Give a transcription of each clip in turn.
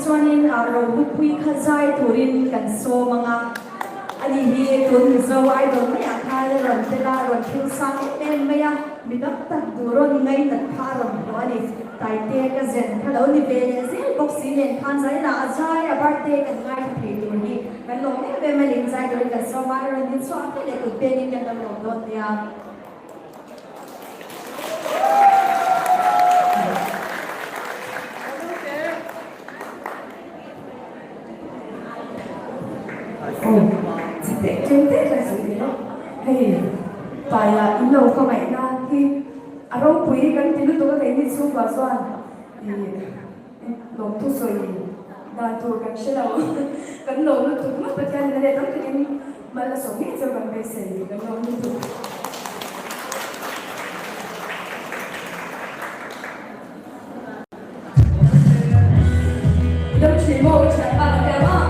Tichuanin Rohlupuii kha zai turin kan sawm ang a, ani hi tun Mizo Idol maiah khan a rawn tel a, a rawn thil sang em em mai a, mi tam tak duh rawn ngainat kha a rawn hlawh a ni. Taite ka zen kha lo ni ve leh zel bawk si nen khan zainah a zai a, birthday kan ngaithla thei tur hi kan lawm em em a ni. Zai turin kan sawm a, a rawn inchhuah ve leh kut pengin kan lo lawm dawn nia. Hei taia in lo hmangaihna hi a ropui kan ti lutuk a keini chhungkua chuan ih lawmthu sawi dan tur kan hre lo kan lawm lutuk ngawt Pathian in a let tam takin Mal a sawm ngei chu kan beisei kan lawm lutuk. Dam thin maw ka thianpa ka tia maw.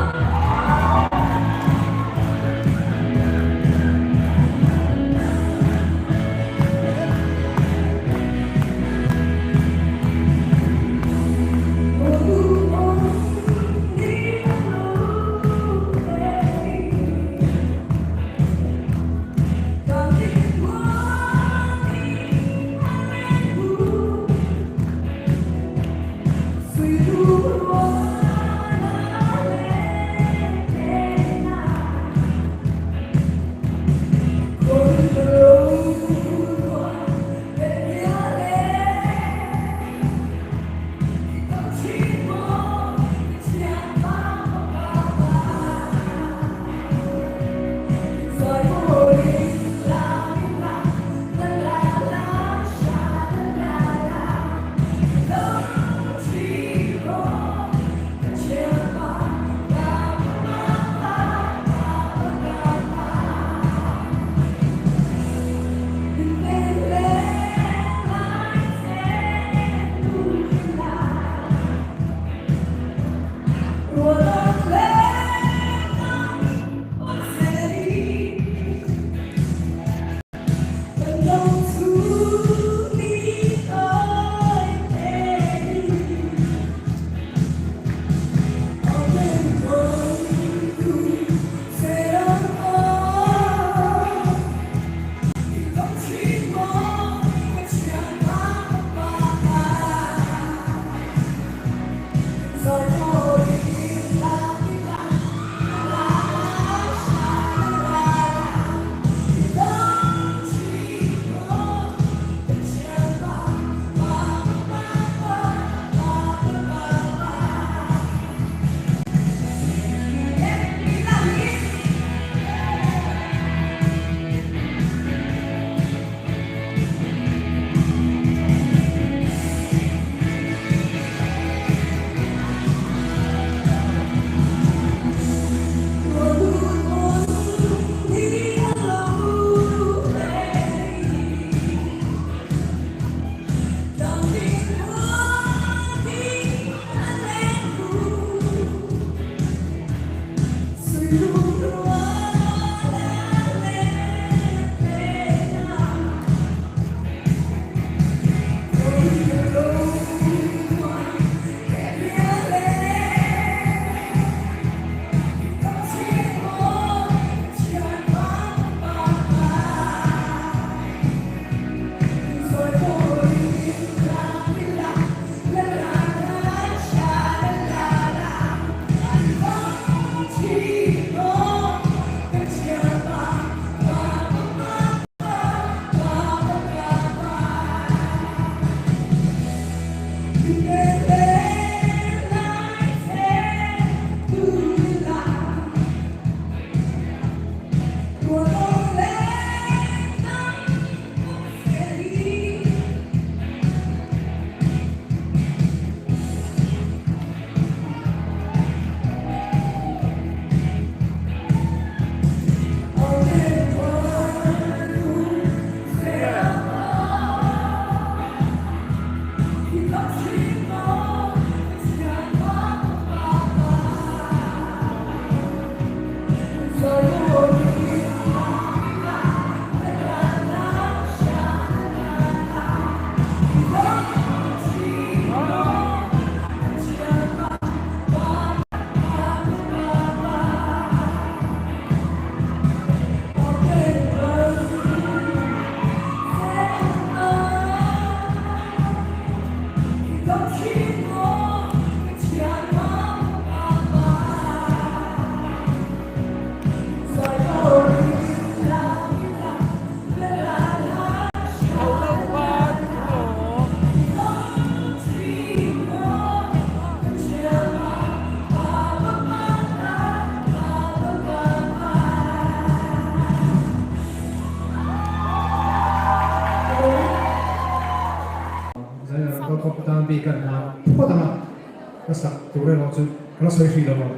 tur erawh chu ka la sawi hrih lo ang.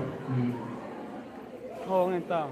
Thawng en ta.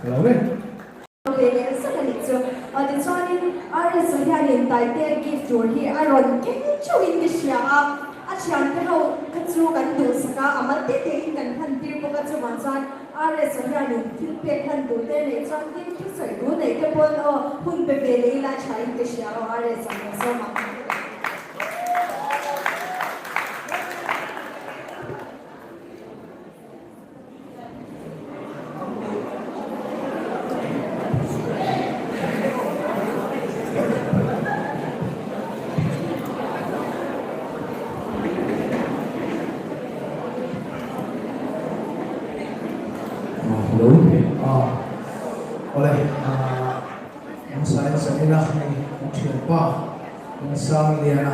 Lo e. Ve leh zet a nih chu. Tichuanin RS hianin Taitea gift tur hi a rawn keng theuhin ka hria a, a thiante ho kha chu kan duhsak a, a mal te tein kan hlan tir bawk a, chuvang chuan RS hianin thil pek hlan duh te neih chuan tin thusawi duh neih te pawn aw hun pe ve leh ila thain ka hria aw RS ang kan sawm ang. Hello awle hmasa in Sanila hei kan thianpa Sangliana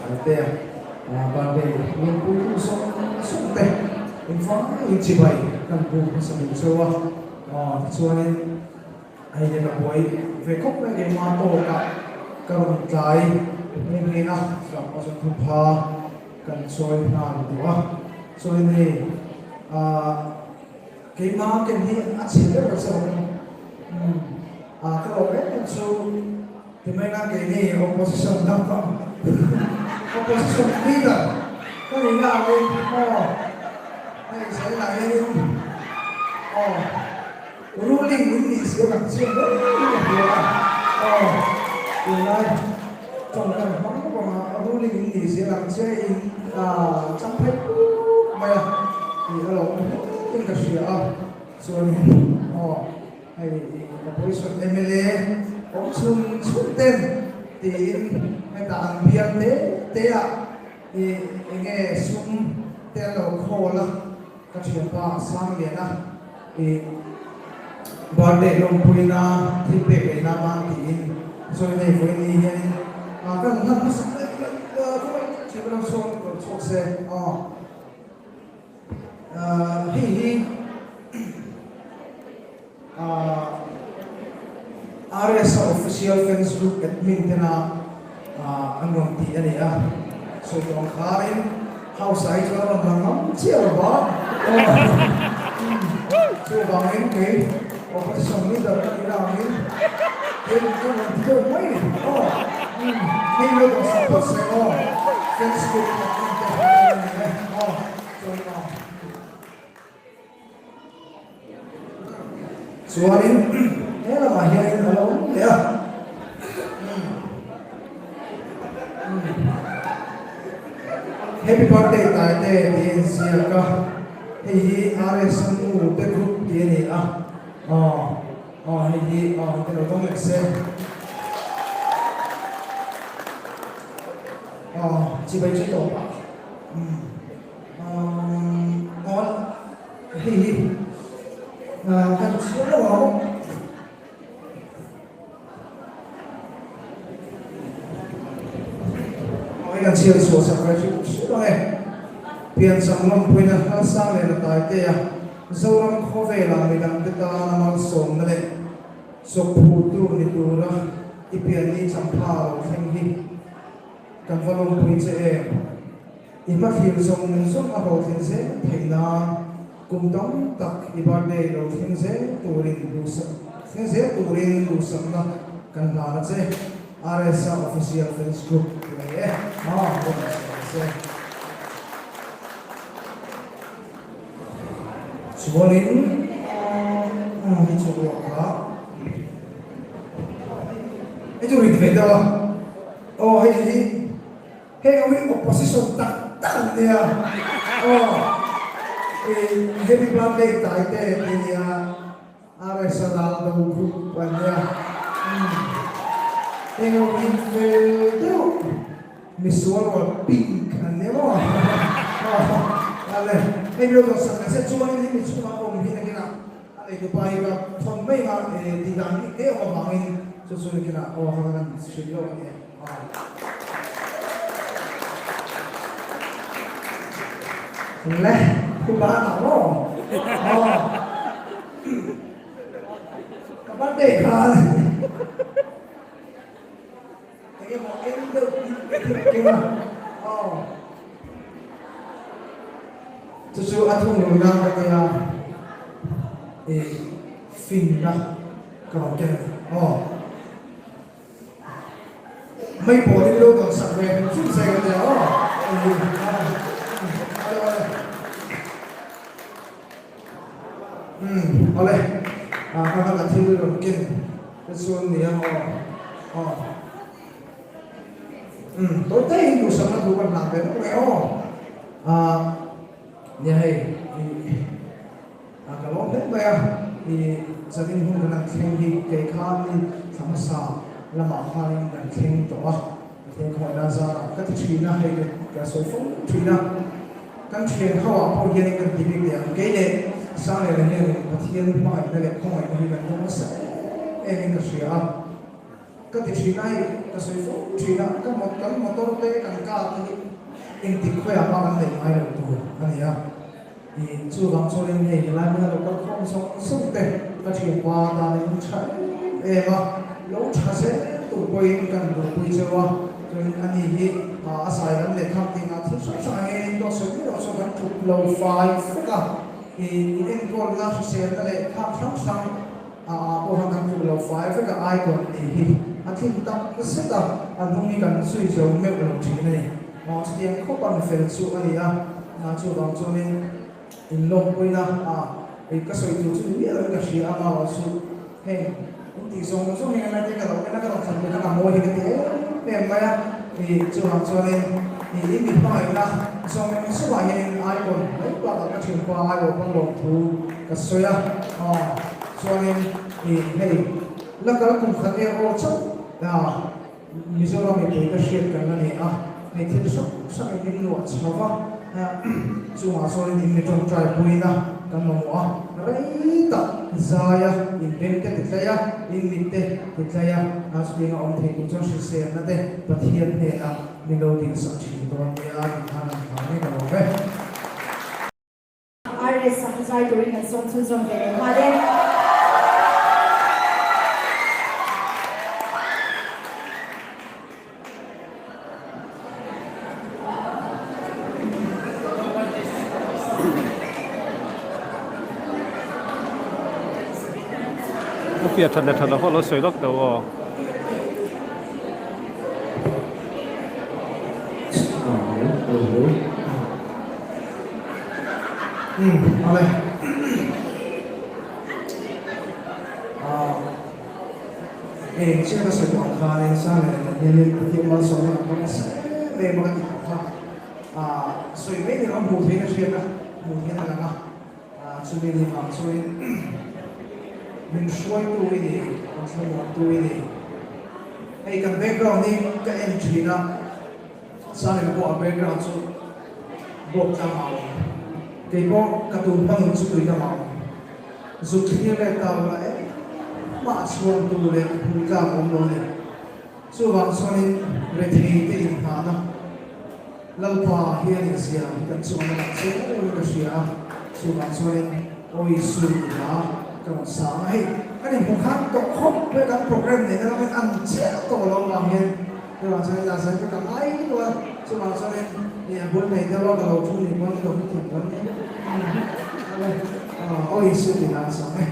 Altea Birthday lawmpui tu sawng sawng te engvang in chibai kan bu hmasa duh cheu a tichuanin hei hian a buai ve khawp mai keimah tawkah ka rawn tlai nghe nghe a tlak a zawn thupha kan chawi nghal duh a chuanin hei keimah ken hi a chhe ber a chauh a ka lo em em chu Timaina keini opposition dang opposition leader ka nih na angin aw hei China hianin aw ruling in nih si ang chiang ber in ka hria a aw tunlai tawngkam hmang bawk anga ruling in nih si ang chiang in chang phei puk mai a tih a lo awm hle in ka hria a chuanin aw Hei opposition mla awm chhun chhun ten tiin hetah an bial te te ah ih enge sum te an lo khawl a ka thianpa Sangliana ih. Birthday lawmpuina thil pek leh na ban tiin sawi nei vawiin ni hianin ah kan hlan hmasak leh leh khawngaih thil ram sawn rawn chhuak se aw ah hei hi ah RSA official fans group admin tena ah an rawn tih a ni a sawi tawh ang kharin House ah hi chuan a rawn lang ngam chiah lo va aw chuvangin kei opposition leader ka nih avangin kei ka rawn ti deuh mai ni aw hei lo dawh sak phawt se aw fans group admin te an ni e aw chuan aw. Chuanin he lamah hianin a lo awm leh a. Happy birthday Taite tih a inziak a, hei hi RS nu te group tih a ni a, aw aw hei hi aw te lo dawng leh se. Aw chibai chu tawp ah. Aw hei hi kan chhiar lo ang. Hei kan chhiar chhuah sak mai chu hriat ang e. Piancham lawmpuina hla sang leh la taite a Zoram khawvelah midangte tana malsawmna leh chawphutu ni tura i pianni champha lo thleng hi kan va lawmpui che em. I hmathlir zawng zawng a hlawhtlin zel theih nan kum tam tak i birthday lo thleng zel turin duhsak thleng zel turin duhsakna kan hlan a che. RSA Official Fans Group ti mai e. Haa rawn sawi se. Chuanin aa hi chu ruah kha hei chu rit ve deuh a. Aw hei hi. Heng ho hi opposition tak tak an nia aw i happy birthday taite tih nia RSA ral do group an nia umm heng ho hi fel deuh misual rual pink an nia maw aw ale hei mi lo dawh sak nasa chuanin hemi chhungah awm hi nakinah a neitupa hi ka thawn mai anga tih dan hi hle awm avangin chu chu nakinah aw ka kan hrilh lawk a nia. Le, ku ba ta maw? Aw. Ka birthday khan. Enge maw eng deuh thil keng a. Aw. Chu chu a thungrul nan ka tia. I finna ka rawn ken a ni. Aw. Mai pawh in lo dawng sak ve hrim hrim se ka tia aw. Ale ale. Umm ale. A ka ka thil rawn ken te chuan nia aw. Aw. Umm tawi te in duhsakna thu kan hlan ve lawk mai aw. A nia hei A ka lawm hle mai a, i zanin hun kan han thleng hi kei khan i thla hmasa lamah khanin kan thleng tawh a, ka thleng khawih na zarah ka ti thin a, hei ka sawi fo thin a, kan thian ho ah pawh hianin kan ti bik leh ang, kei leh Sangliana hianin Pathian hmangaihna leh khawngaihna hi kan dawng nasa em em in ka hria a, ka ti thin a, hei ka sawi fo thin a, ka kan motor te kan car te hi engtik khawiah mah kan neih ngai lo tur a ni a. I chuvang chuanin hei helai hmuna lo kal khawm zawng zawng te ka thianpa tan in tha em em a, lo tha zel tur pawhin kan duhpui cheu a, chuanin ani hi a zai lam leh kham tih ngah thil hrang hrang ang hianin dawt sawi miah loh chuan kan tluk lo fai fek a, i inenkawlna hriselna leh kham hrang hrang ah pawh khan kan tluk lo fai vek a, icon tih hi a tling tak zet a, a hnung hi kan zui zo meuh lo thin a ni. Aw chutiang khawp a mifel chu a ni a, chuvang chuanin inlawmpuina a ei ka sawi tur chu ni miah loin ka hria a, mau chu heng in tih zawng zawng hi ngai te ka lo en a, ka rawn thlan ve khan a mawi hi ka ti em em mai a, ih chuvang chuanin ih in mi hmangaihna zawng zawngah hianin icon mai bakah ka thianpa aiawh pawn lawmthu ka sawi a, aw chuanin ih hei la kal kum khat er aw chauh a. Mizoram mipui ka hriat kan la nei a, hei thil hrang hrang in in luah chho va, chungah chuan in mi tawngtai puiin a. kan mamawh a, rei tak zai a, in beng te ti tlai a, in mit te ti tlai a, chutiang a awm thei tur chuan hriselna te Pathian hnenah min lo dingsak thin dawn nia tih khan an hlau mek alawm e. RS a zai turin kan sawm chhunzawm ve leh nghal e. A fiah that leh that loh pawh lo sawi lawk tawh aw. Umm ale Eng chiah ka sawi tawh ang khanin Sangha leh Daniel-in Pathian malsawmna kan hmang nasa em em a ka ti tawh kha. Sawi mai ni lo a hmuh theihin a hriat a, hmuh theihin a lang a, chumi ni vang chuanin min hruaitu i ni, min thlamuantu i ni. Hei kan background hi ka en thin a. Sangha pawh a background chu bawk tlang a awm. Kei pawh ka tun hmangin chu tui lamah a awm. Zuk thlir leh ta ula engmah chhuan tu leh hmuh tlak awm lo a ni. Chuvang chuanin rethei te inhnahna Lalpa hian inzia hi kan chuan a lang chiang em em in ka hria a. Chuvang chuanin Aw Isu tih hla ka rawn sang a. Hei kan inhmuh khan tawh khawp mai kan program neihna lamin an chiah tawh lo avang hian Chuvang chuan in zai ka ngai lutuk a, chuvang chuanin ih a bul nei deuh a ka lo thu ni pawn ka lo hrethiam dawn nia. Awle, aw Isu tih hla a sang e.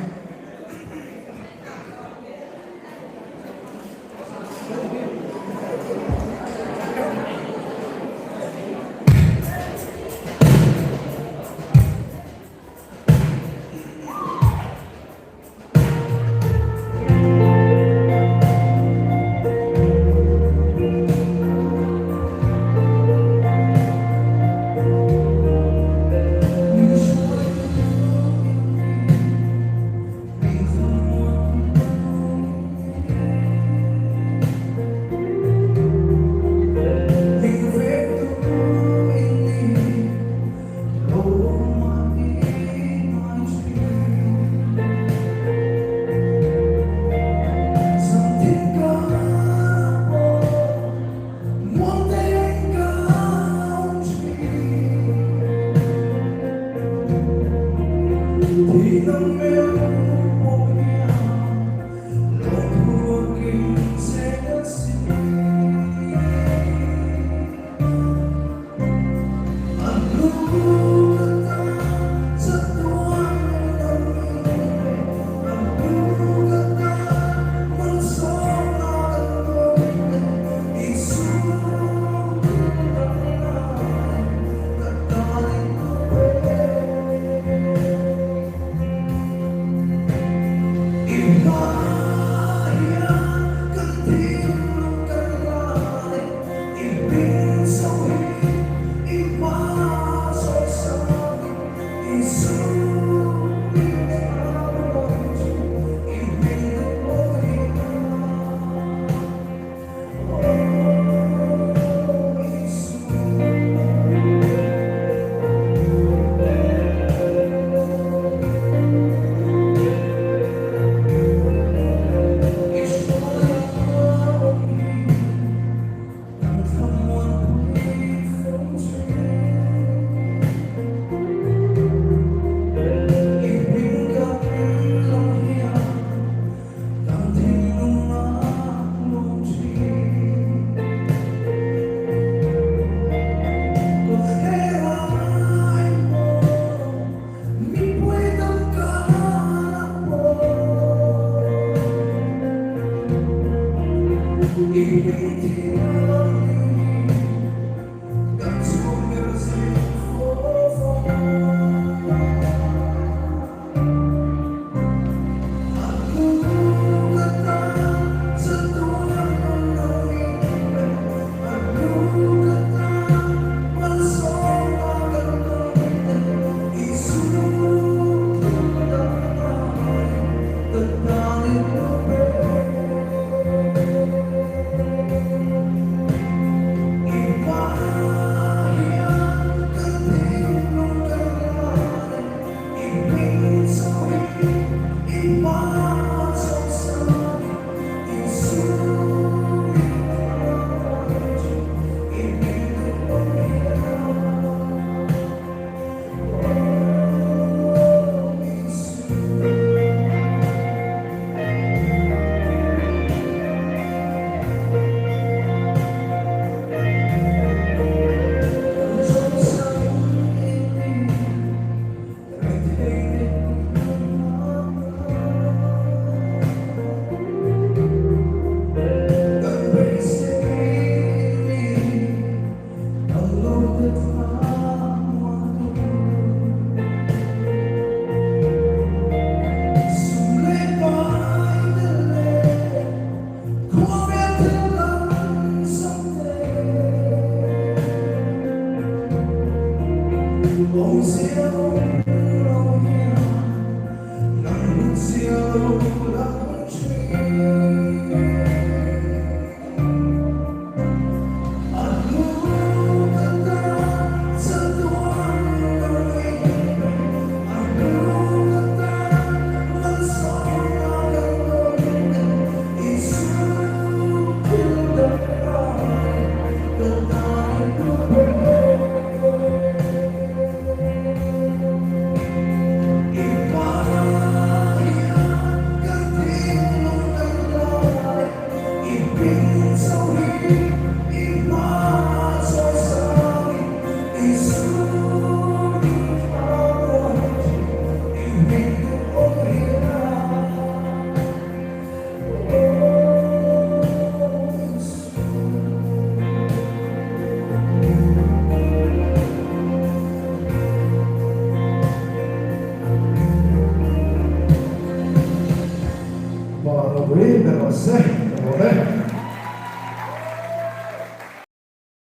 Awm zia.